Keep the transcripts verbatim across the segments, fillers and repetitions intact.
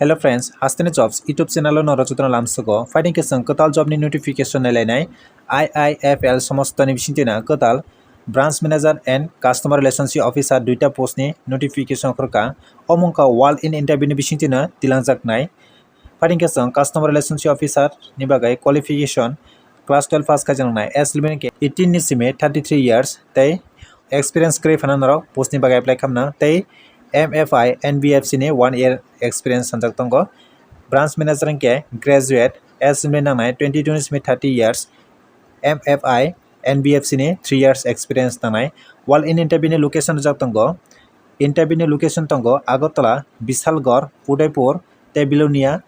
Hello friends, Hasteni Jobs YouTube channel o norok jotono lamsogo. Phaidi khe chwng kwtal job ni notification nailainai. I I F L somostoni bisingtwino kwtal Branch Manager and Customer Relationship Officer duita post ni notification khorka. Omo wngkha walk-in interview ni bisingtwino tilangjaknai. Phaidi khe chwng Customer Relationship Officer ni bagwi qualification class twelve pass khai janai. Age limit khe eighteen ni simi thirty three years tei experience kwrwi phano norok post ni bagwi apply khamna tei M F I N B F C ni one year experience sanjak tongo. Branch manager hwnkhe graduate, age limit nangnai twenty two ni simi thirty years, M F I N B F C ni three years experience nangnai. Walk-in interview ni location rijak tongo. Interview ni location tongo Agartala, Bisalgarh, Udaipur tei Belonia,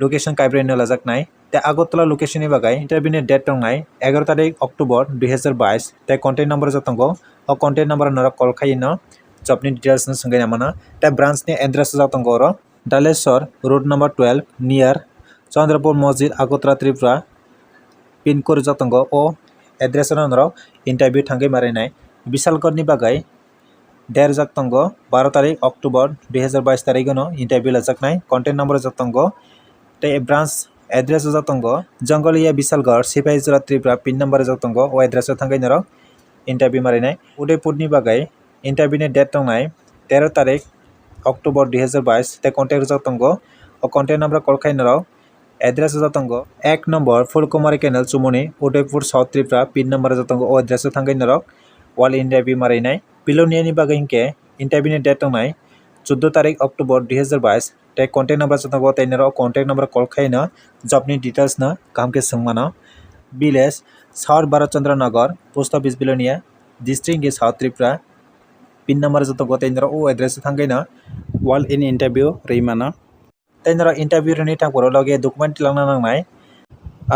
location kaibrwi no lajaknai. Tei Agartala location ni bagwi interview ni date tongnai egaroh tarik October dui hazar bais tei contact number rijak tongo. O contact number o norok call khai no job ni details no swngwi mano. Tei branch ni address rijak tongo oro Daleswar road number twelve near Chandrapur Masjid, Agartala, Tripura. Pin code rijak tongo. O address o norok interview thangwi marainai. Bisalgarh ni bagwi date rijak tongo baro tarik October dui hazar bais tarik no interview lajaknai. Contact number rijak tongo tei branch address rijak tongo Jangaliya, Bisalgarh, Sipaijora, Tripura. Pin number rijak tongo. O address o thangwi norok interview marainai. Udaipur ni bagwi interview ni date tongnai tero tarik October dui hazar bais tei contact rijak tongo. O contact number o call khai norok address rijak tongo ek number Phulkumari Canal, Chumoni, Udaipur, South Tripura. Pin number rijak tongo. O address o thangwi norok walk-in interview marainai. Belonia ni bagwi hwnkhe interview ni date tongnai chuddo tarik October dui hazar bais tei contact number rijak tongo tei norok contact number o call khai no job ni details no kaham khe swng mano. Village South Bharat Chandra Nagar, Post Office Belonia, District hwnkhe South Tripura. Pin number rijak tongo tei norok o address o thangwi no walk-in interview rwi mano. Tei norok interview rwni thangphuru logi document tilangna nangnai.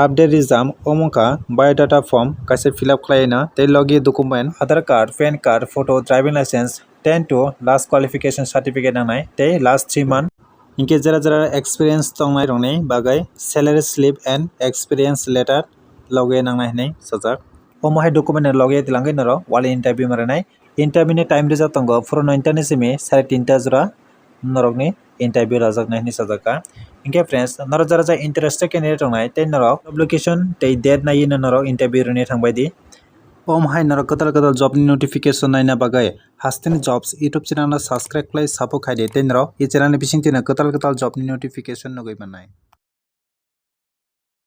Update rijak omo wngkha biodata form kaisa fill up khlai no tei logi document Aadhaar card, PAN card, photo, driving license, ten to last qualification certificate nangnai tei last three month hinkhe jera jera experience tongnai rokni bagwi salary slip and experience letter logi nangnai hinwi sajak. Omo hai document ni logi tilangwi norok walk-in interview marainai. Interview ni time rijak tongo phuru noita ni simi sare tinta jora norokni interview lajaknai hinwi sajak kha. Hinkhe friends, norok jara jara interested candidate tongnai tei norok job location tei date naiwi no norok interview rwni thangbai di. Omo hai norok kwtal kwtal job ni notification naina bagwi Hasteni Jobs YouTube channel no subscribe khlai support khai di tei norok e channel ni bisingtwi no kwtal kwtal job ni notification nugwi mannai.